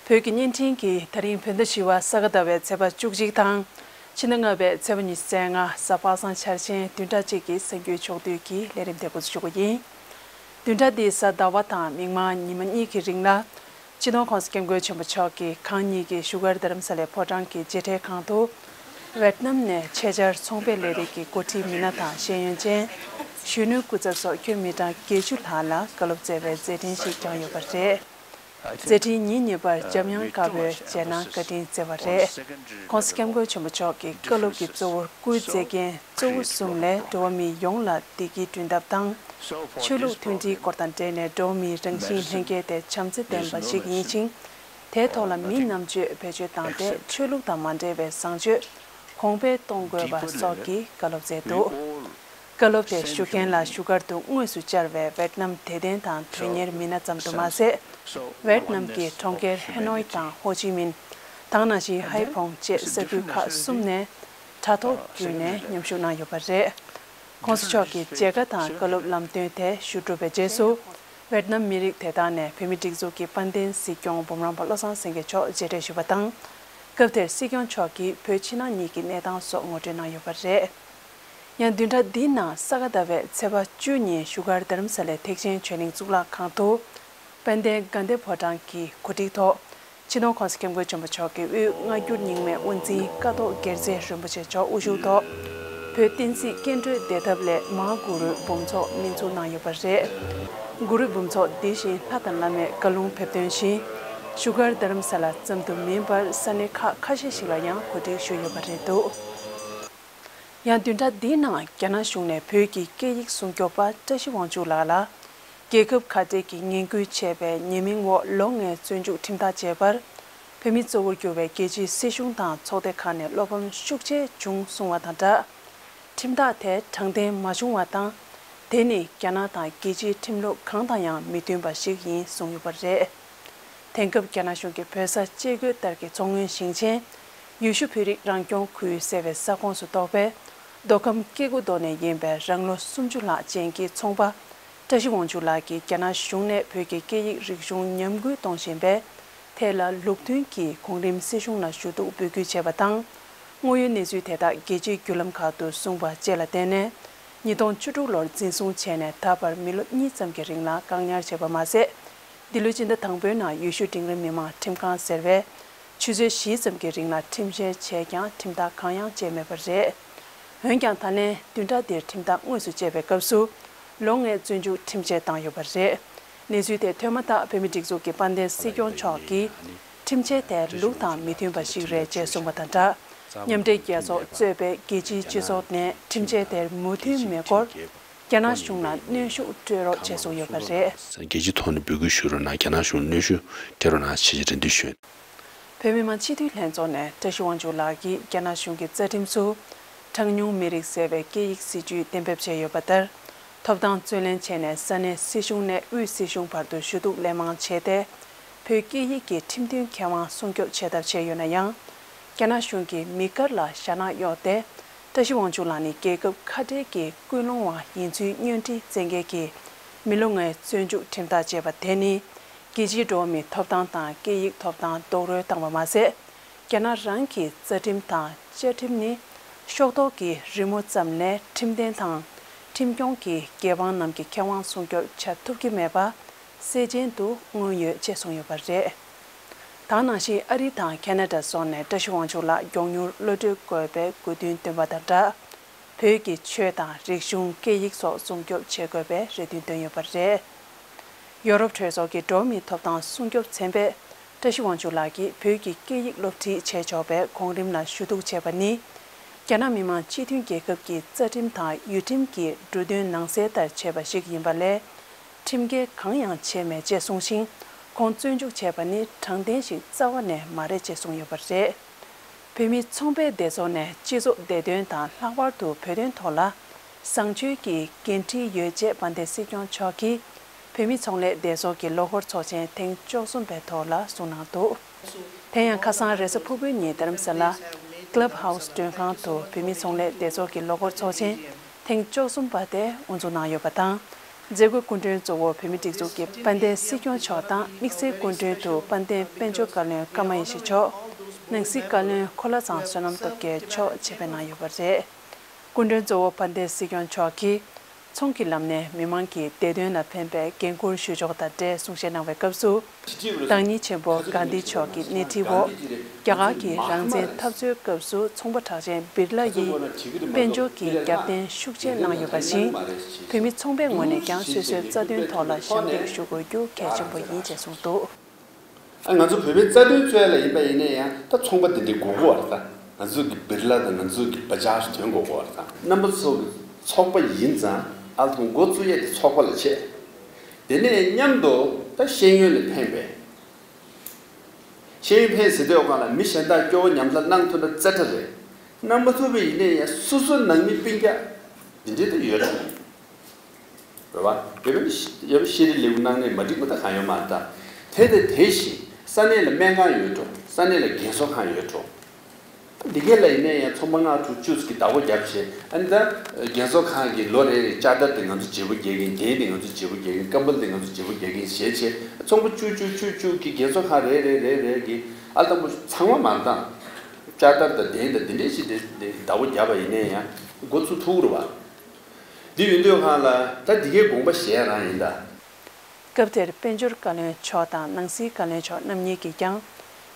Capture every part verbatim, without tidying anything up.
བོད་ཀྱི་བརྙན་འཕྲིན་གྱིས་ད་རིང་བོད་ཟླ་བཞི་པ་ས་ག་ཟླ་བའི་ཚེས་པ་བཅུ་གཅིག་དང་། ཕྱི་ཟླ་ལྔ་པའི་ཚེས་པ་ཉི་ཤུ་རྩ་ལྔ་གཟའ་པ་སངས་འཆར་ཅན་བདུན་ཕྲག་གཅིག་གི་གསར་འགྱུར་ཕྱོགས་བསྡུས་ཀྱི་ལས་རིམ་དེ་འགོ་འཛུགས་ཞུ་རྒྱུ་ཡིན། བདུན་ཕྲག་འདིའི་གཟའ་ཟླ་བ་དང་མིག་དམར་ཉི་མ་གཉིས་ཀྱི་རིང་ལ། སྤྱི་ནོར་༸གོང་ས་༸སྐྱབས་མགོན་ཆེན་པོ་མཆོག་གིས་གང་ཉིད་ཀྱི་བཞུགས་སྒར་རྡ་རམ་ས་ལའི་ཕོ་བྲང་གི་མཇལ་འཕྲད་ཁང་དུ། ཝེད་ནམ་ནས་ཆེད་བཅར་ཚོང་པའི་ལས་རིགས་ཀྱི་འགོ་ཁྲིད་མི་སྣ་དང་ཤེས་ཡོན་ཅན། གཞོན་ནུ་སྐུ་ཚབ་སོགས་ཁྱོན་མི་གྲངས་བརྒྱད་ཅུ་ལྷག་ལ་བཀའ་སློབ་སྩལ་བའི་མཛད་འཕྲིན་ཞིག་བསྐྱངས་ཡོད་པ་རེད། མཛད་འཕྲིན་ཉིན་གཉིས་པར་འཇམ་དབྱངས་དཀར་པོའི་མཇལ་སྣང་བཀའ་དྲིན་སྩལ་བ་རེད། ༸གོང་ས་༸སྐྱབས་མགོན་ཆེན་པོ་མཆོག་གི་བཀའ་སློབ་ཀྱི་གཙོ་བོར་སྐུལ་མཛད་མཁན་གཙོ་བོ་གསུམ་ལས་འགྲོ་བ་མི་ཡོངས་ལ་བདེ་སྐྱིད་བསྐྲུན་ཐབས་དང་། ཆོས་ལུགས་མཐུན་སྒྲིལ་སྐོར་དང་འབྲེལ་ནས་འགྲོ་བ་མིའི་རང་བཞིན་ལྷན་སྐྱེས་དེ་བྱམས་བརྩེ་ལྡན་པ་ཞིག་ཡིན་ཞིང་། དེའི་ཐོག་ལ་མིའི་རྣམ་དཔྱོད་བེད་སྤྱོད་བཏང་སྟེ་ཆོས་ལུགས་དང་མ་འབྲེལ་བའི་བཟང་སྤྱོད་གོང་འཕེལ་གཏོང་དགོས་པ་སོགས་ཀྱི་བཀའ་སློབ་སྩལ་འདུག་བཀའ་སློབ་དེ་ཞུ་མཁན་ལ་བཞུགས་སྒར་དུ་དངོས་སུ་བཅར་བའི་ཝེད་ནམ་དད་ལྡན་དང་དོན་གཉེར་མི་སྣ་ཙམ་དུ་མ་ཟད། ཝེད་ནམ་གྱི་གྲོང་ཁྱེར་ཧེ་ནོའི་དང་ཧོ་ཅི་མིན། དེ་ནང་བཞིན་ཧའེ་ཕོང་བཅས་ས་ཁུལ་ཁག་གསུམ་ནས་དྲ་ཐོག་བརྒྱུད་ནས་མཉམ་ཞུགས་གནང་ཡོད་པ་རེད། ༸གོང་ས་མཆོག་གི་མཇལ་ཁ་དང་བཀའ་སློབ་ལམ་སྟོན་དེ་ཞུ་གྲུབ་པའི་རྗེས་སུ། ཝེད་ནམ་མི་རིགས་དེ་དག་ནས་བོད་མིའི་སྒྲིག་འཛུགས་ཀྱི་དཔལ་ལྡན་སྲིད་སྐྱོང་འབུམ་རམས་པ་བློ་བཟང་སེང་གེ་མཆོག་མཇལ་འཕྲད་ཞུས་པ་དང་། སྐབས་དེར་སྲིད་སྐྱོང་མཆོག་གིས་བོད་ཕྱི་ནང་གཉིས་ཀྱི་གནས་སྟངས་སོགས་ངོ་སྤྲོད་གནང་ཡོད་པ་རེད། ཡང་བདུན་ཕྲག་འདིའི་ནང་ས་ག་ཟླ་བའི་ཚེས་པ་བཅུ་ཉིན་བཞུགས་སྒར་རྡ་རམ་ས་ལའི་ཐེག་ཆེན་ཆོས་གླིང་གཙུག་ལག་ཁང་དུ། དཔལ་ལྡན་དགའ་ལྡན་ཕོ་བྲང་གི་གོ་སྒྲིག་ཐོག་སྤྱི་ནོར་༸གོང་ས་༸སྐྱབས་མགོན་ཆེན་པོ་མཆོག་གིས་དབུས་སྔ་འགྱུར་རྙིང་མའི་དབུ་འཛིན་ཀཿཐོག་དགེ་རྩེ་རིན་པོ་ཆེ་མཆོག་དབུ་བཞུགས་ཐོག་བོད་བསྟན་སྲིད་སྐྱེ་འགྲོའི་བདེ་ཐབས་སླད་མ་གུ་རུའི་འབུམ་ཚོགས་སྨིན་ཚུགས་གནང་ཡོད་པ་རེད། གུ་རུའི་འབུམ་ཚོགས་འདི་བཞིན་ལྷ་དང་བླ་མས་བཀའ་ལུང་ཕེབས་དོན་བཞིན། བཞུགས་སྒར་རྡ་རམ་ས་ལ་ཙམ་དུ་མིན་པར་ས་གནས་ཁག་ཁ་ཤས་ཤིག་ལ་ཡང་གོ་སྒྲིག་ཞུས་ཡོད་པ་རེད་འདུག་ཡང་བདུན་ཕྲག་འདིའི་ནང་རྒྱ་ནག་གཞུང་ནས་བོད་ཀྱི་སྐད་ཡིག་སྲུང་སྐྱོབ་པ་བཀྲ་ཤིས་དབང་ཕྱུག་ལགས་ལ། རྒྱལ་ཁབ་ཁ་བྲལ་གྱི་ངན་སྐུལ་བྱས་པའི་ཉེས་མིང་འོག་ལོ་ལྔའི་བཙོན་འཇུག་ཁྲིམས་ཐག་བཅད་པར། བོད་མི་གཙོ་བོར་གྱུར་བའི་རྒྱལ་སྤྱིའི་སྲིད་གཞུང་དང་ཚོགས་སྡེ་ཁག་ནས་བློ་ཕམ་ཤུགས་ཆེ་བྱུང་གསུང་བ་དང་སྦྲགས། ཁྲིམས་ཐག་དེ་དྲང་བདེན་མ་བྱུང་བ་དང་། དེ་ནི་རྒྱ་ནག་དང་རྒྱལ་སྤྱིའི་ཁྲིམས་ལུགས་གང་དང་ཡང་མི་མཐུན་པ་ཞིག་ཡིན་གསུངས་ཡོད་པ་རེད། དེང་སྐབས་རྒྱ་ནག་གཞུང་གིས་བོད་ས་ཅེ་གོའི་ལྟར་གྱི་མཚོ་སྔོན་ཞིང་ཆེན། ཡུལ་ཤུལ་བོད་རིགས་རང་སྐྱོང་ཁུལ་ཟེར་བའི་ས་ཁོངས་སུ་གཏོགས་པའི་མདོ་ཁམས་སྐྱེ་རྒུ་མདོ་ནས་ཡིན་པའི་རང་ལོ་སུམ་ཅུ་ལྷག་ཅན་གྱི་ཚོང་པ་བཀྲ་ཤིས་དབང་ཕྱུག་ལགས་ཀྱིས་རྒྱ་ནག་གཞུང་ནས་བོད་ཀྱི་སྐད་ཡིག་རིག་གཞུང་ཉམས་རྒུད་གཏོང་བཞིན་པའི་ཐད་ལ་ལུགས་མཐུན་གྱིས་གོང་རིམ་སྲིད་གཞུང་ལ་ཞུ་གཏུག་འབོད་སྐུལ་བྱས་པ་དང་། དངོས་ཡོད་གནས་ཚུལ་དེ་དག་རྒྱལ་སྤྱིའི་བརྒྱུད་ལམ་ཁག་ཏུ་གསུངས་པ་བཅས་ལ་བརྟེན་ནས། ཉིས་སྟོང་བཅུ་དྲུག་ལོར་འཛིན་བཟུང་བྱས་ནས་ད་བར་མི་ལོ་གཉིས་ཙམ་གྱི་རིང་ལ་བཀག་ཉར་བྱས་པ་མ་ཟད། འདི་ལོའི་སྤྱི་ཟླ་དང་པོའི་ནང་ཡུལ་ཤུལ་འབྲིང་རིམ་མི་དམངས་ཁྲིམས་ཁང་ཟེར་བས། ཆུ་ཚོད་བཞི་ཙམ་གྱི་རིང་ལ་ཁྲིམས་བཤེར་བྱས་ཀྱང་ཁྲིམས་ཐག་གང་ཡང་བཅད་མེད་པ་རེད། འོན་ཀྱང་ད་ལན་བདུན་ཕྲག་འདིར་ཁྲིམས་ཐག་དངོས་སུ་བཅད་པའི་སྐབས་སུ། ལོ་ལྔའི་བཙོན་འཇུག་ཁྲིམས་ཆད་བཏང་ཡོད་པ་རེད། གནས་ཚུལ་དེ་ཐོན་མ་ཐག་བོད་མིའི་སྒྲིག་འཛུགས་ཀྱི་དཔལ་ལྡན་སྲིད་སྐྱོང་མཆོག་གིས། ཁྲིམས་ཆད་དེ་ལུགས་དང་མི་མཐུན་པ་ཞིག་རེད་ཅེས་གསུངས་པ་དང་སྦྲགས། མཉམ་འབྲེལ་རྒྱལ་ཚོགས་གཙོས་པའི་རྒྱལ་སྤྱིའི་སྤྱི་ཚོགས་ནས་ཁྲིམས་ཆད་དེར་མོས་མཐུན་མེད་སྐོར། རྒྱ་ནག་གཞུང་ལ་གནོན་ཤུགས་སྤྲོད་རོགས་ཅེས་གསུངས་ཡོད་པ་རེད། རྒྱལ་སྤྱིའི་ཐོག་ནས་འབོད་སྐུལ་ཞུ་རོགས་གནང་། རྒྱ་ནག་གཞུང་གནོན་ཤུགས་སྤྲད་རོགས་གནང་ཞེས་རེ་འདུན་ཞུས། བོད་མི་མང་སྤྱི་འཐུས་ལྷན་ཚོགས་ནས་བཀྲ་ཤིས་དབང་ཕྱུག་ལགས་ཀྱིས་རྒྱ་ནག་གཞུང་གི་རྩ་ཁྲིམས་སུ། གྲངས་ཉུང་མི་རིགས་ཟེར་བའི་སྐད་ཡིག་སྲིད་ཇུས་གཏན་འབེབས་བྱས་ཡོད་པ་ལྟར། ཐོབ་ཐང་རྩོད་ལེན་བྱས་ནས་ས་གནས་སྲིད་གཞུང་ནས་དབུས་སྲིད་གཞུང་བར་དུ་ཞུ་གཏུག་ལན་མང་བྱས་ཏེ། བོད་སྐད་ཡིག་གི་ཁྲིམས་མཐུན་ཁེ་དབང་སྲུང་སྐྱོབ་བྱེད་ཐབས་བྱས་ཡོད་ན་ཡང་། རྒྱ་ནག་གཞུང་གིས་མི་དཀར་ལ་ཞྭ་ནག་གཡོགས་ཏེ། བཀྲ་ཤིས་དབང་ཕྱུག་ལགས་ནི་རྒྱལ་ཁབ་ཁ་བྲལ་གྱི་ཀུན་སློང་བ་ཡིན་ཚུལ་བསྙོན་འཕྲི་བཙན་འགེལ་གྱིས། མི་ལོ་ལྔའི་བཙོན་འཇུག་ཁྲིམས་ཐག་བཅད་པ་དེ་ནི། རྒྱལ་སྤྱིའི་འགྲོ་བ་མིའི་ཐོབ་ཐང་དང་སྐད་ཡིག་ཐོབ་ཐང་རྡོག་རོལ་བཏང་བ་མ་ཟད། རྒྱ་ནག་རང་གི་རྩ་ཁྲིམས་དང་བཅའ་ཁྲིམས་ནི། ཤོག་ཐོག་གི་རི་མོ་ཙམ་ལས་ཁྲིམས་ལྡན་དང་། ཁྲིམས་སྐྱོང་གིས་རྒྱལ་འབངས་རྣམས་ཀྱི་ཁེ་དབང་སྲུང་སྐྱོབ་བྱ་ཐུབ་ཀྱི་མེད་པ། གསལ་རྗེན་དུ་མངོན་ཡོད་ཅེས་གསུངས་ཡོད་པ་རེད། དེ་ནང་བཞིན་ཨ་རི་དང་ཁེ་ན་ཌ་སོགས་ནས་བཀྲ་ཤིས་དབང་ཕྱུག་ལགས་མགྱོགས་མྱུར་གློད་གྲོལ་དགོས་པའི་དགོས་འདུན་བཏོན་པ་དང་སྦྲགས། བོད་ཀྱི་ཆོས་དང་རིག་གཞུང་སྐད་ཡིག་སོགས་སྲུང་སྐྱོབ་བྱེད་དགོས་པའི་རེ་འདུན་བཏོན་ཡོད་པ་རེད། ཡོ་རོབ་གྲོས་ཚོགས་ཀྱི་འགྲོ་བ་མིའི་ཐོབ་ཐང་སྲུང་སྐྱོབ་ཚན་པས་བཀྲ་ཤིས་དབང་ཕྱུག་ལགས་ཀྱིས་བོད་ཀྱི་སྐད་ཡིག་སློབ་ཁྲིད་བྱེད་ཆོག་པའི་གོང་རིམ་ལ་ཞུ་གཏུག་བྱས་པ་ནི། རྒྱ་ནག་མི་དམངས་སྤྱི་མཐུན་རྒྱལ་ཁབ་ཀྱི་རྩ་ཁྲིམས་དང་ཡུལ་ཁྲིམས་ཀྱི་འབྲུ་དོན་ནང་གསལ་ལྟར་བྱས་པ་ཞིག་ཡིན་པ་ལས། ཁྲིམས་འགལ་གང་ཡང་བྱས་མེད་ཅེས་གསུངས་ཤིང་། ཁོང་བཙོན་འཇུག་བྱས་པ་ནི་དྲང་བདེན་ཞིག་རྩ་བ་ནས་མ་རེད་ཅེས་གསུངས་ཡོད་པ་རེད། བོད་མིའི་ཚོང་པའི་སྡེ་ཚོགས་ནས་སྤྱི་ཚོགས་བདེ་དོན་དང་ལྷག་པར་དུ་བོད་དོན་ཐོག་ལ་བཟང་སྤྱོད་ཀྱི་འགན་འཁྲི་ཡོད་ཅེས་དཔལ་ལྡན་སྲིད་སྐྱོང་མཆོག་གིས་བོད་མིའི་ཚོང་ལས་སྡེ་ཚོགས་ཀྱི་ལོ་འཁོར་ཚོགས་ཆེན་ཐེངས་བཅུ་གསུམ་པའི་ཐོག་ལ་གསུངས་གནང་འདུག་དེ་ཡང་ཁ་སང་རེས་གཟའ་ཕུར་བུའི་ཉིན་རྡ་རམ་ས་ལ་Club House་མགྲོན་ཁང་དུ་བོད་མིའི་ཚོང་ལས་སྡེ་ཚོགས་ཀྱི་ལོ་འཁོར་ཚོགས་ཆེན་ཐེངས་བཅུ་གསུམ་པ་དེ་དབུ་འཛུགས་གནང་ཡོད་པ་དང་། མཛད་སྒོའི་སྐུ་མགྲོན་གཙོ་བོ་བོད་མིའི་སྒྲིག་འཛུགས་ཀྱི་དཔལ་ལྡན་སྲིད་སྐྱོང་མཆོག་དང་། དམིགས་བསལ་སྐུ་མགྲོན་དུ་དཔལ་ལྡན་དཔལ་འབྱོར་བཀའ་བློན་ཀརྨ་ཡེ་ཤེས་མཆོག་ནང་སྲིད་བཀའ་བློན་འཁོར་ལྷ་ཚང་བསོད་ནམས་སྟོབས་རྒྱལ་མཆོག་ཆེད་ཕེབས་གནང་ཡོད་པ་རེད། སྐུ་མགྲོན་གཙོ་བོ་དཔལ་ལྡན་སྲིད་སྐྱོང་མཆོག་གིས། ཚོང་གི་ལམ་ནས་མི་མང་གི་བདེ་དོན་ལ་ཕན་པའི་འགན་འཁུར་ཞུ་ཕྱོགས་དང་འབྲེལ་གསུང་བཤད་གནང་བའི་སྐབས་སུ། བདག་ཉིད་ཆེན་པོ་གྷན་དྷི་མཆོག་གི་སྣེ་ཁྲིད་འོག་རྒྱ་གར་གྱི་རང་བཙན་འཐབ་རྩོད་སྐབས་སུ་ཚོང་པ་གྲགས་ཅན་བིར་ལ་ཡིས་དཔལ་འབྱོར་གྱི་རྒྱབ་རྟེན་ཤུགས་ཆེ་གནང་ཡོད་པ་བཞིན། བོད་མི་ཚོང་པའི་ངོས་ནས་ཀྱང་སོ་སོའི་རྩ་དོན་ཐོག་ལ་ཞབས་འདེགས་ཞུ་དགོས་རྒྱུ་གལ་ཆེན་པོ་ཡིན་ཅེས་གསུངས་འདུག། ཨ། ང་ཚོ་བོད་པའི་རྩ་དོན་རྩོད་ཡ་ལ་ཡིན་པ་ཡིན་ན་ཡང་ད་ཚོང་པ་དེ་འདྲའི་དགོས་ཀྱི་ཡོད་རེད། ད་ང་ཚོ་གི་བིར་ལ་དང་ང་ཚོ་གི་བ་ཇཱཇ་ཐོན་དགོས་ཀྱི་ཡོད་རེད། ད་རྣམ་པ་ཚོ་གི་ཚོགས་པ་ཡིན་ཙང་ཨ་ལ་ཐོང་འགོ་བཙུགས་ཡ་དེ་ཚོགས་པ་ལ་བྱེད། དེ་ནས་མཉམ་དུ་ད་ཤེས་ཡོན་ལ་ཕན་པའི། ཤེས་ཡོན་ཕན་ཟེར་དུས་སྒང་ལ་མི་གཞན་དག་སྐྱོ་བོ་ཉམས་ཆག་གནང་ཐུབ་ན་རྩེ་གྲ་རེད། རྣམ་པ་ཚོ་བས་ཡིན་ནའི་ཡང་སོ་སོ་ནང་མི་སྤུན་ཀྱག་འདི་འདྲའི་ད་ཡོད་རེད། རེད་བ། ཡོད་པ་ནི་ཡོད་པ་ཤེས་རིག་ལས་ཁུངས་གནང་ནས་མ་འགྲིག་པ་ད་གང་ཡོད་མ་རེད་ད། དེ་དང་དེ་བཞིན་ས་གནས་ལ་སྨན་ཁང་ཡོད་འགྲོ། ས་གནས་ལ་རྒན་གསོ་ཁང་ཡོད་འགྲོ། འདི་གས་ལ་ཡིན་ནའི་ཡང་ཚོང་པ་ལྔ་དྲུག་བཅུ་ཙམ་གྱིས་བདག་པོ་བརྒྱབ་བྱས། ཨ་ནི་ད་རྒན་གསོ་ཁང་གི་ལོ་རེ་རེ་ལྕགས་དར་དེ་ང་ཚོ་བརྗེ་པོ་རྒྱག་གིན། རྒྱན་དེ་ང་ཚོ་བརྗེ་པོ་རྒྱག་གིན། ཀམ་པལ་དེ་ང་ཚོ་བརྗེ་པོ་རྒྱག་གིན་བྱས་བྱས། ཚོང་པ་བཅུ་བཅུ་བཅུ་བཅུ་གི་རྒན་གསོ་ཁང་རེ་རེ་རེ་རེ་གི་ཨ་དང་པོ་ཚང་མ་མ་འདང་། ལྕགས་དར་དང་རྒྱན་དང་འདི་འདྲས་ཞིག་དེ་དེ་བདག་པོ་བརྒྱབ་པ་ཡིན་ནའི་ཡང་འགོ་ཚུགས་ཐུབ་ཀྱི་རེད་བ། འདི་ཡོད་དུས་སྒང་ལ་ད་འདི་གའི་དགོངས་པ་བཞེས་ཡ་རང་ཡིན་ད། སྐབས་དེར་དཔལ་འབྱོར་བཀའ་བློན་མཆོག་དང་ནང་སྲིད་བཀའ་བློན་མཆོག་རྣམ་གཉིས་ཀྱིས་ཀྱང་།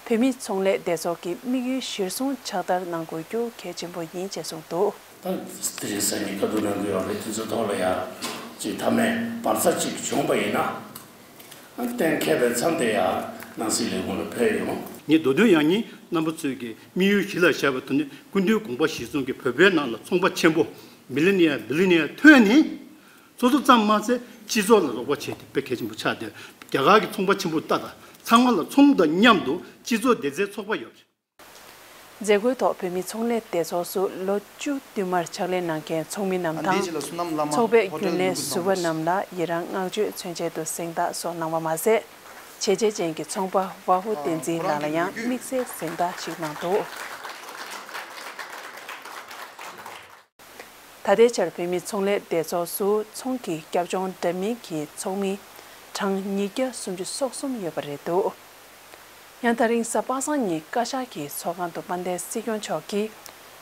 བོད་མིའི་ཚོང་ལས་སྡེ་ཚོགས་ཀྱི་དམིགས་ཡུལ་གཞིར་བཟུང་ཕྱག་བསྟར་གནང་དགོས་རྒྱུ་གལ་ཆེན་པོ་ཡིན་ཅེས་གསུངས་འདུག། ད་དེ་རིང་སང་ཉིན་བཀའ་བསྡུར་གནང་གི་ཡོད་རེད། དེ་ཚོའི་ཐོག་ལ་ཡང་ཅིག་མཐའ་མའི་བར་ཆད་ཅིག་བྱུང་བ་ཡིན་ན། ཨ། གཏན་འཁེལ་བའི་མཚམས་དེ་ཡང་ནང་སྲིད་ལས་ཁུངས་ལ་ཕེབས་ཡོང་། ངས་མདོ་དོན་ཡང་སྙིང་རྣམ་པ་ཚོས་ཀྱི་དམིགས་ཡུལ་གཞི་ལ་བཞག་པའི་ཐོག་ནས་སྐུ་མདུན་དགོངས་པ་གཞིར་བཟུང་གིས་བོད་པའི་ནང་ལ་ཚོང་པ་ཆེན་པོ་མི་ལི་ནི་ཡར་བི་ལི་ནི་ཡར་ཐོན་ནས། སོ་སོ་ཙམ་མ་ཟད་སྤྱི་ཚོགས་ལ་རོགས་པ་བྱས་ཏེ་དཔེ་གལ་ཆེན་པོ་ཆགས་ཏེ། རྒྱ་གར་གྱི་ཚོང་པ་ཆེན་པོ་ལྟ་དང་། ཚང་མ་ལ་ཚོང་དང་མཉམ་དུ་སྤྱི་ཚོགས་བདེ་རྩའི་ཚོགས་པ་ཡོད་རེད། མཛད་སྒོའི་ཐོག་བོད་མིའི་ཚོང་ལས་སྡེ་ཚོགས་སུ་ལོ་བཅུ་བསྟུད་མར་ཕྱག་ལས་གནང་མཁན་ཚོགས་མི་རྣམས་དང་། ཚོགས་པའི་རྒྱུན་ལས་ཟུར་པ་རྣམས་ལ་ཡི་རང་བསྔགས་བརྗོད་མཚོན་ཆེད་དུ་གཟེངས་རྟགས་སོགས་གནང་བ་མ་ཟད། བྱས་རྗེས་ཅན་གྱི་ཚོང་པ་ཝ་ཧུ་བསྟན་འཛིན་ལགས་ལ་ཡང་དམིགས་བསལ་གཟེངས་རྟགས་ཤིག་གནང་འདུག། ད་ལྟའི་ཆར་བོད་མིའི་ཚོང་ལས་སྡེ་ཚོགས་སུ་ཚོང་གི་རྒྱབ་ལྗོངས་འདྲ་མིན་གྱི་ཚོགས་མི་གྲངས་ཉིས་བརྒྱ་སུམ་ཅུ་སོ་གསུམ་ཡོད་པ་རེད་འདུག། ཡང་ད་རིང་གཟའ་པ་སངས་ཉིན་བཀའ་ཤག་གི་ཚོགས་ཁང་དུ་དཔལ་ལྡན་སྲིད་སྐྱོང་མཆོག་གིས་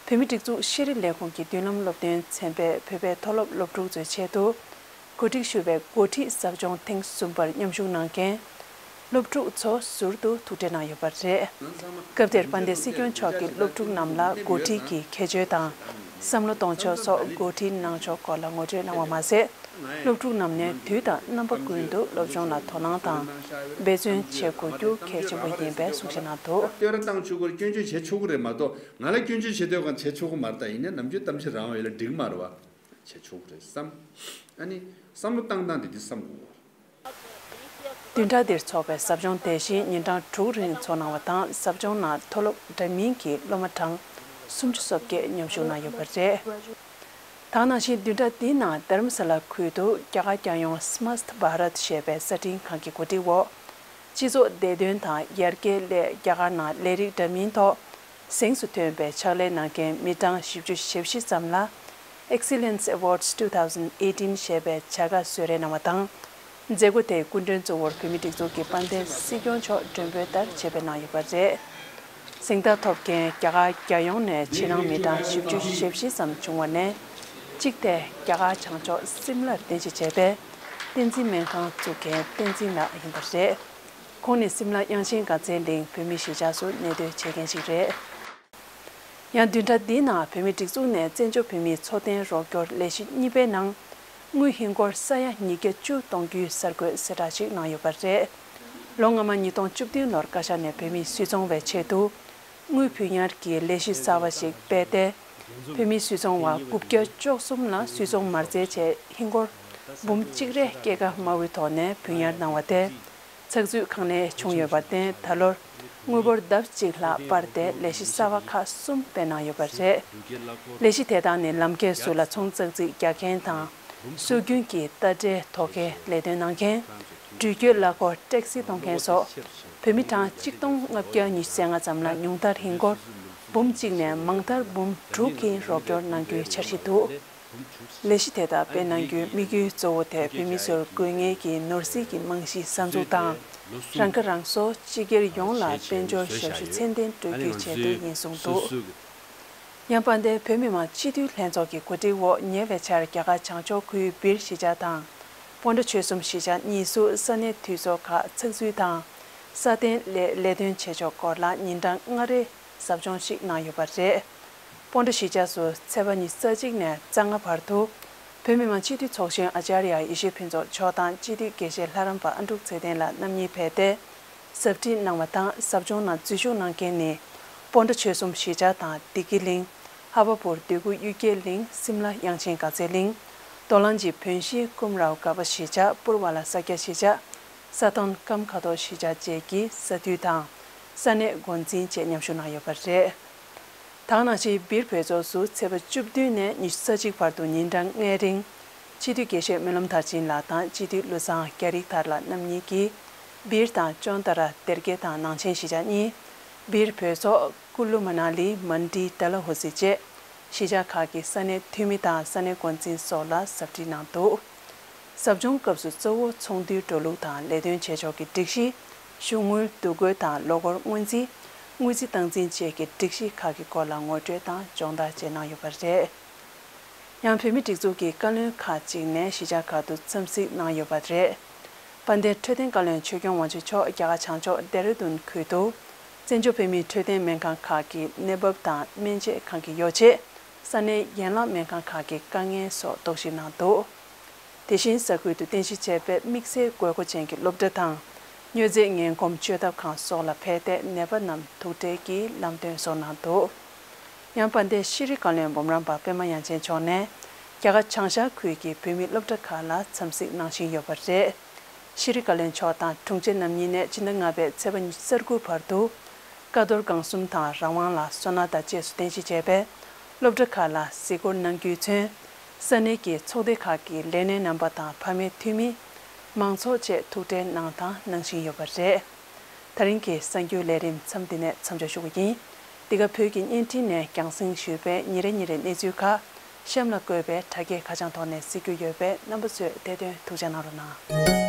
བོད་མིའི་སྒྲིག་འཛུགས་ཤེས་རིག་ལས་ཁུངས་ཀྱི་མདུན་ལམ་སློབ་སྟོན་ཚན་པས་བོད་པའི་མཐོ་སློབ་སློབ་ཕྲུག་ཚོའི་ཆེད་དུ། གོ་སྒྲིག་ཞུ་བའི་འགོ་ཁྲིད་ཟབ་སྦྱོང་ཐེངས་གསུམ་པར་མཉམ་ཞུགས་གནང་མཁན་སློབ་ཕྲུག་ཚོ་ཟུར་དུ་ཐུག་འཕྲད་གནང་ཡོད་པ་རེད། སྐབས་དེར་དཔལ་ལྡན་སྲིད་སྐྱོང་མཆོག་གིས་སློབ་ཕྲུག་རྣམས་ལ་འགོ་ཁྲིད་ཀྱི་ཁྱད་ཆོས་དང་། བསམ་བློ་གཏོང་ཕྱོགས་སོགས་འགོ་ཁྲིད་གནང་ཕྱོགས་སྐོར་ལ་ངོ་སྤྲོད་གནང་བ་མ་ཟད། སློབ་ཕྲུག་རྣམས་ནས་དུས་དང་རྣམ་པ་ཀུན་ཏུ་སློབ་སྦྱོང་ལ་དོ་སྣང་དང་འབད་བརྩོན་བྱེད་དགོས་རྒྱུ་གལ་ཆེན་པོ་ཡིན་པའི་གསུང་བཤད་གནང་འདུག། བསྟོད་ར་བཏང་ཆོག་གི་རེད། སྐྱོན་བརྗོད་བྱེད་ཆོག་གི་རེད་མ་གཏོགས། ང་ལ་སྐྱོན་བརྗོད་བྱེད་འདོད་གང་བྱེད་ཆོག་གི་མ་རེད། ད་ཡིན་ནའི་ནམ་རྒྱུན་གཏམ་བཤད་རང་བ་ཡོད་ལ་འགྲིག་མ་རེད་བ། བྱེད་ཆོག་གི་རེད་བསམ། ཨ་ནི་བསམ་བློ་བཏང་སྟངས་དེ་འདི་བསམ་དགོས། བདུན་ཕྲག་འདིར་འཚོགས་པའི་ཟབ་སྦྱོང་དེ་བཞིན་ཉིན་གྲངས་དྲུག་རིང་འཚོགས་གནང་བ་དང་། ཟབ་སྦྱོང་ནང་མཐོ་སློབ་འདྲ་མིན་གྱི་སློབ་མ་གྲངས་སུམ་ཅུ་སོ་བརྒྱད་མཉམ་ཞུགས་གནང་ཡོད་པ་རེད། ད་ག་ནང་བཞིན་བདུན་ཕྲག་འདིའི་ནང་དྷ་རམ་ས་ལ་ཁུལ་དུ་རྒྱ་གར་རྒྱལ་ཡོངས་Smart Bharat ཞེས་པའི་གསར་སྐྲུན་ཁང་གི་གོ་སྒྲིག་འོག་སྤྱི་ཚོགས་བདེ་དོན་དང་ཡར་རྒྱས་སླད་རྒྱ་གར་ནང་ལས་རིགས་འདྲ་མིན་ཐོག་གཟེངས་སུ་ཐོན་པའི་ཕྱག་ལས་གནང་མཁན་མི་གྲངས་བཞི་བཅུ་ཞེ་བཞི་ཙམ་ལ་Excellence Awards two thousand eighteen ཞེས་པའི་བྱ་དགའ་གསོལ་རས་གནང་བ་དང་། མཛད་སྒོ་དེའི་སྐུ་མགྲོན་གཙོ་བོར་བོད་མིའི་སྒྲིག་འཛུགས་ཀྱི་དཔལ་ལྡན་སྲིད་སྐྱོང་མཆོག་མགྲོན་འབོད་ལྟར་ཆེད་ཕེབས་གནང་ཡོད་པ་རེད། གཟེངས་རྟགས་ཐོབ་མཁན་རྒྱ་གར་རྒྱལ་ཡོངས་ནས་ཕྱི་ནང་མི་གྲངས་བཞི་བཅུ་ཞེ་བཞི་ཙམ་བྱུང་བ་ནས། གཅིག་དེ་རྒྱ་གར་བྱང་ཕྱོགས་སིམ་ལར་རྟེན་གཞི་བྱས་པའི་བསྟན་འཛིན་སྨན་ཁང་བཙུགས་མཁན་བསྟན་འཛིན་ལགས་ཡིན་པ་རེད། ཁོང་ནི་སིམ་ལ་དབྱངས་ཅན་དགའ་ཚལ་གླིང་བོད་མིའི་གཞིས་ཆགས་སུ་གནས་སྡོད་བྱེད་མཁན་ཞིག་རེད། ཡང་བདུན་ཕྲག་འདིའི་ནང་བོད་མིའི་སྒྲིག་འཛུགས་ནས་བཙན་བྱོལ་བོད་མིའི་འཚོ་རྟེན་རོགས་སྐྱོར་ལས་གཞི་གཉིས་པའི་ནང་། དངུལ་ཧིན་སྒོར་ས་ཡ་ཉིས་བརྒྱ་བཅུ་གཏོང་རྒྱུའི་གསར་འགོད་གསལ་བསྒྲགས་ཤིག་གནང་ཡོད་པ་རེད། ལོ་སྔ་མ་ཉིས་སྟོང་བཅུ་བདུན་ལོར་བཀའ་ཤག་ནས་བོད་མིའི་སུད་ཚོང་བའི་ཆེད་དུ། དངུལ་བུད་ཉར་གྱི་ལས་གཞི་གསར་བ་ཞིག་སྤེལ་ཏེ། བོད་མིའི་སུད་ཚོང་བ་དགུ་བརྒྱ་བཅུ་གསུམ་ལ་སུད་ཚོང་མ་རྩའི་ཆེད་ཧིན་སྒོར་འབུམ་གཅིག་རེ་སྐྱེད་ཀ་དམའ་བོའི་ཐོག་ནས་བུད་ཉར་གནང་བ་དེ། ཚགས་ཚུད་གང་ལེགས་བྱུང་ཡོད་པར་བརྟེན། ད་ལོར་དངུལ་འབོར་ལྡབ་གཅིག་ལྷག་སྤར་ཏེ་ལས་གཞི་གསར་བ་ཁག་གསུམ་སྤེལ་གནང་ཡོད་པ་རེད། ལས་གཞི་དེ་དག་ནི་ལམ་ཁའི་ཟུར་ལ་ཚོང་ཙག་ཙིག་རྒྱག་མཁན་དང་། སྲོལ་རྒྱུན་གྱི་རྟ་དྲེལ་ཐོག་ཁའི་ལས་དོན་གནང་མཁན། འགྲུལ་སྐྱོད་གླ་འཁོར་ཊེག་སི་གཏོང་མཁན་སོགས་བོད་མི་གྲངས་གཅིག་སྟོང་ལྔ་བརྒྱ་ཉི་ཤུ་རྩ་ལྔ་ཙམ་ལ་ཉུང་མཐར་ཧིན་སྒོར་འབུམ་གཅིག་ནས་མང་མཐར་འབུམ་དྲུག་གི་རོགས་སྐྱོར་གནང་རྒྱུའི་འཆར་གཞི་འདུག། ལས་གཞི་དེ་དག་སྤེལ་གནང་རྒྱུའི་དམིགས་ཡུལ་གཙོ་བོ་དེ་བོད་མི་ཚོར་དགོས་ངེས་ཀྱི་ནོར་སྲིད་ཀྱི་རྨང་གཞི་གསར་འཛུགས་དང་། རང་ཁ་རང་གསོ། སྤྱི་སྒེར་ཡོངས་ལ་དཔལ་འབྱོར་ཞབས་ཞུ་ཚད་ལྡན་སྤྲོད་རྒྱུའི་ཆེད་དུ་ཡིན་གསུངས་འདུག། ཡང་དཔལ་ལྡན་བོད་མི་མང་སྤྱི་འཐུས་ལྷན་ཚོགས་ཀྱི་གོ་སྒྲིག་འོག་ཉེ་བའི་ཆར་རྒྱ་གར་བྱང་ཕྱོགས་ཁུལ་སྦིར་གཞིས་ཆགས་དང་། སྤོན་ཊ་ཆོལ་གསུམ་གཞིས་ཆགས་གཉིས་སུ་ས་གནས་འཐུས་ཚོགས་ཁག་ཚགས་ཚུད་དང་། སྲ་བརྟན་སླད་ལས་དོན་བྱེད་ཕྱོགས་སྐོར་ལ་ཉིན་གྲངས་ལྔ་རེ་ཟབ་སྦྱོང་ཞིག་གནང་ཡོད་པ་རེད། སྤོན་ཊ་གཞིས་ཆགས་སུ་ཚེས་པ་ཉི་ཤུ་རྩ་གཅིག་ནས་རྩ་ལྔ་བར་དུ། བོད་མི་མང་སྤྱི་འཐུས་ཚོགས་གཞོན་ཨ་ཅཱརྱ་ཡེ་ཤེས་ཕུན་ཚོགས་མཆོག་དང་སྤྱི་འཐུས་དགེ་བཤེས་ལྷ་རམས་པ་ཨ་འབྲུག་ཚེ་བརྟན་ལགས་རྣམ་གཉིས་ཕེབས་ཏེ། ཟབ་ཁྲིད་གནང་བ་དང་ཟབ་སྦྱོང་ནང་འཛུལ་ཞུགས་གནང་མཁན་ནི། སྤོན་ཊ་ཆོལ་གསུམ་གཞིས་ཆགས་དང་བདེ་སྐྱིད་གླིང་། ཧ་བ་པུར་འདོད་རྒུ་གཡུལ་རྒྱལ་གླིང་། སིམ་ལ་དབྱངས་ཅན་དགའ་ཚལ་གླིང་། རྡོ་གླང་གི་བོན་གཞིས་ཀུམ་རའོ་དགའ་པ་གཞིས་ཆགས། པུར་བ་ལ་ས་སྐྱ་གཞིས་ཆགས། ས་སྟོན་ཀམ་ཁ་ཐོག་གཞིས་ཆགས་བཅས་ཀྱི་ས་འཐུས་དང་། ས་གནས་འགོ་འཛིན་བཅས་མཉམ་ཞུགས་གནང་ཡོད་པ་རེད། དེ་ནང་བཞིན་སྦིར་བོད་ཚོགས་སུ་ཚེས་པ་བཅུ་བདུན་ནས་ཉི་ཤུ་རྩ་གཅིག་བར་དུ་ཉིན་གྲངས་ལྔའི་རིང་། སྤྱི་འཐུས་དགེ་བཤེས་སྨོན་ལམ་མཐར་ཕྱིན་ལགས་དང་སྤྱི་འཐུས་བློ་བཟང་རྒྱ་རིག་དར་ལགས་རྣམ་གཉིས་ཀྱིས། སྦིར་དང་ཅོན་ཏ་ར་སྡེ་དགེ་དང་ནང་ཆེན་གཞིས་ཆགས་གཉིས། སྦིར་བོད་སོག་ཀུ་ལུ་མ་ན་ལི། མན་ཌི། ཌལ་ཧོ་སི་བཅས་གཞིས་ཆགས་ཁག་གི་ས་གནས་འཐུས་མི་དང་ས་གནས་འགོ་འཛིན་སོགས་ལ་ཟབ་ཁྲིད་གནང་འདུག། ཟབ་སྦྱོང་སྐབས་སུ་གཙོ་བོ་ཚོགས་འདུའི་འགྲོ་ལུགས་དང་ལས་དོན་བྱེད་ཕྱོགས་ཀྱི་སྒྲིག་གཞི། གཞུང་དངུལ་བསྡུ་དགོས་དང་ལོ་འཁོར་སྔོན་རྩིས། དངུལ་རྩིས་སྟངས་འཛིན་བཅས་ཀྱི་སྒྲིག་གཞི་ཁག་གི་སྐོར་ལ་ངོ་སྤྲོད་དང་སྦྱོང་བརྡར་བཅས་གནང་ཡོད་པ་རེད། ཡང་བོད་མིའི་སྒྲིག་འཛུགས་ཀྱི་བཀའ་བློན་ཁག་ཅིག་ནས་གཞིས་ཆགས་ཁག་ཏུ་འཚམས་གཟིགས་གནང་ཡོད་པ་རེད། དཔལ་ལྡན་འཕྲོད་བསྟེན་བཀའ་བློན་ཆོས་སྐྱོང་དབང་ཕྱུག་མཆོག་རྒྱ་གར་བྱང་ཕྱོགས་ལྡེ་ར་ལྡུན་ཁུལ་དུ། བཙན་བྱོལ་བོད་མིའི་འཕྲོད་བསྟེན་སྨན་ཁང་ཁག་གི་གནས་བབ་དང་སྨན་དཔྱད་ཁང་གི་ཡོ་བྱད། ས་གནས་ཡན་ལག་སྨན་ཁང་ཁག་གི་དཀའ་ངལ་སོགས་རྟོག་ཞིབ་གནང་འདུག། དེ་བཞིན་ས་ཁུལ་དུ་རྟེན་གཞི་བྱས་པའི་དམིགས་བསལ་དགོས་མཁོ་ཅན་གྱི་སློབ་གྲྭ་དང་། མྱོས་རྫས་ངན་གོམས་བཅོས་ཐབས་ཁང་སོགས་ལ་ཕེབས་ཏེ་ནད་པ་རྣམས་ཐུགས་ཁྲལ་གྱིས་ལམ་སྟོན་སོགས་གནང་འདུག། ཡང་དཔལ་ལྡན་ཤྲི་བཀའ་བློན་འབུམ་རམས་པ་པད་མ་དབྱངས་ཅན་མཆོག་ནས་རྒྱ་གར་བྱང་ཤར་ཁུལ་གྱི་བོད་མིའི་སློབ་གྲྭ་ཁག་ལ་འཚམས་གཟིགས་གནང་བཞིན་ཡོད་པ་རེད། ཤྲི་བཀའ་བློན་མཆོག་དང་དྲུང་ཆེ་རྣམ་གཉིས་ནས་ཕྱི་ཟླ་ལྔ་པའི་ཚེས་པ་ཉི་ཤུ་རྩ་དགུ་བར་དུ། ཀ་རྡོར་སྒང་གསུམ་དང་རང་དབང་ལ་སོ་ན་ད་བཅས་སུ་རྟེན་གཞི་བྱས་པའི་སློབ་གྲྭ་ཁག་ལ་གཟིགས་སྐོར་གནང་རྒྱུས་མཚོན། ས་གནས་ཀྱི་ཚོགས་སྡེ་ཁག་གི་ལས་སྣེ་རྣམ་པ་དང་ཕ་མའི་འཐུས་མི། མང་ཚོགས་བཅས་ཐུགས་ཁྲལ་གནང་དང་གནང་བཞིན་ཡོད་པ་རེད། ད་རིང་གི་གསར་འགྱུར་ལས་རིམ་མཚམས་འདི་ནས་མཚམས་འཇོག་ཞུ་གི་ཡིན། འདི་ག་བོད་ཀྱི་བརྙན་འཕྲིན་ནས་རྒྱང་སྲིང་ཞུས་པའི་ཉིན་རེ་ཉིན་རེའི་གནས་ཚུལ་ཁག་གཤམ་ལ་བཀོད་པའི་དྲ་རྒྱའི་ཁ་བྱང་ཐོག་ནས་གཟིགས་རྒྱུ་ཡོད་པས་རྣམ་པ་ཚོས་བལྟས་དོན་ཐུགས་རྗེ་གནང་རོགས་གནང་།